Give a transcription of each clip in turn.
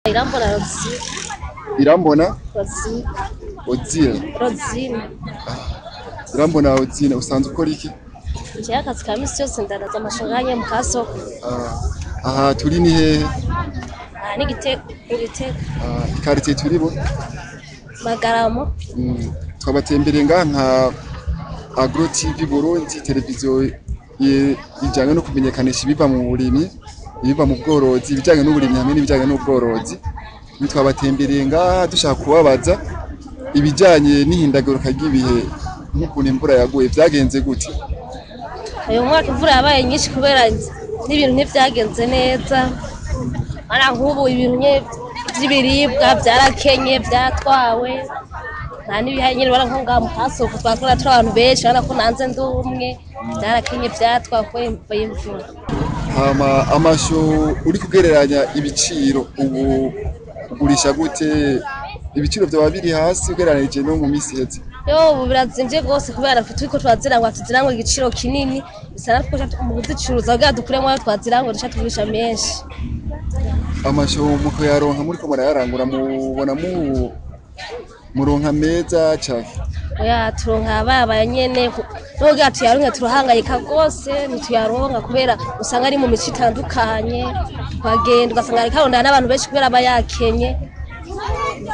Irambona Rozine. Irambona Rozine. Ozile. Rozine. Irambona Ozile, usanzwe ukora iki? Jewe akazi ka misi yose ndanaza amashanganya mu kasoko. Aha turi ni hehe? Aha ni Gitega, mu Gitega. Ikaritiye turimo? Magaramo. Twabatembereye ngaha nka Agro TV Burundi, televiziyo ijanye no kumenyekanisha ibiva mu burimyi, ibiva mu bworozi, ibijanye n'uburimyi hamwe n'ibijanye n'ubworozi. Twabatembereye ngaha dushaka kubabaza ibijanye n'ihindagurika ry'ibihe, nk'ukuntu imvura yaguye vyagenze gute? Uyu mwaka imvura yabaye nyinshi kubera n'ibintu ntivyagenze neza. Ara nk'ubu ibintu vy'ibiribwa vyarakenye, vyatwawe. Nta n'ibihaye nyene, urabona nko ngaha mu kasoko twakora turi abantu benshi, urabona ko nanze ndi umwe, vyarakenye vyatwawe kubera imvura. Hama amashu uri kugereranya ibiciro ubu ugurisha gute? Ibiciro vyoba biri hasi ugereranije no mu misi iheze? Yo, ubu birazimvye gose kubera turiko turazirangura, tuzirangura igiciro kinini, bisa natwe mu kuzicuruza kugira dukuremwo ayo twazirangura duca tugurisha menshi. Amashu mukayaronka muriko murayarangura, mubona muronka meza canke? Oya, turonka babaye nyene, no kugira tuyaronke turahangayika gose, ntituyaronka kubera usanga ari mu mico itandukanye, tukagenda ugasanga ariko arondana n'abantu benshi kubera aba yakenye,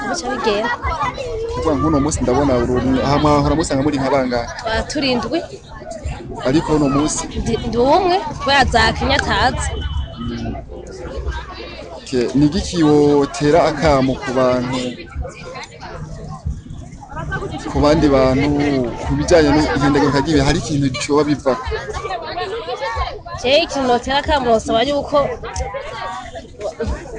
bica bigenda. Kuvuga nk'uno munsi ndabona aha mwahora musanga muri nka bangahe? Twaba turi indwi. Ariko uno munsi? Ndi umwe kubera zakenye atazi. Ni igiki wotera akamo ku bantu, ku bandi bantu, ku bijanye n'ihindagurika ry'ibihe, hari ikintu coba bivako? Jewe ikintu notera akamo nosaba yuko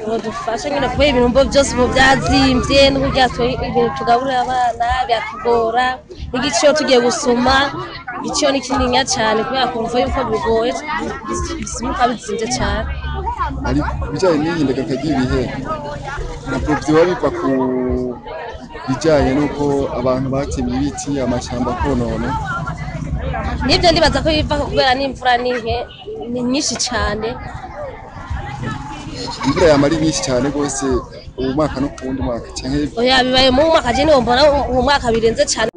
bodufasha nyene, kubera ibintu mbo vyose ubu vyazimvye, n'uburyo ibintu tugaburira abana biratugora, n'igiciro tugiye gusuma igiciro ni kininiya cane kubera kumva yuko bigoye, bisimuka bizimvye cane. Ariko ku bijanye n'ihindagurika ry'ibihe ntabwo vyoba biva ku bijanye n'uko abantu batemye ibiti, amashamba akonona? Nivyo ndibaza ko bivako kubera n'imvura ni nyinshi cane. Imvura yama ari nyinshi cane gose uwu mwaka no kuwundi mwaka canke? Oya, bibaye mu mwaka, je niho mbona uwu mwaka birenze cane.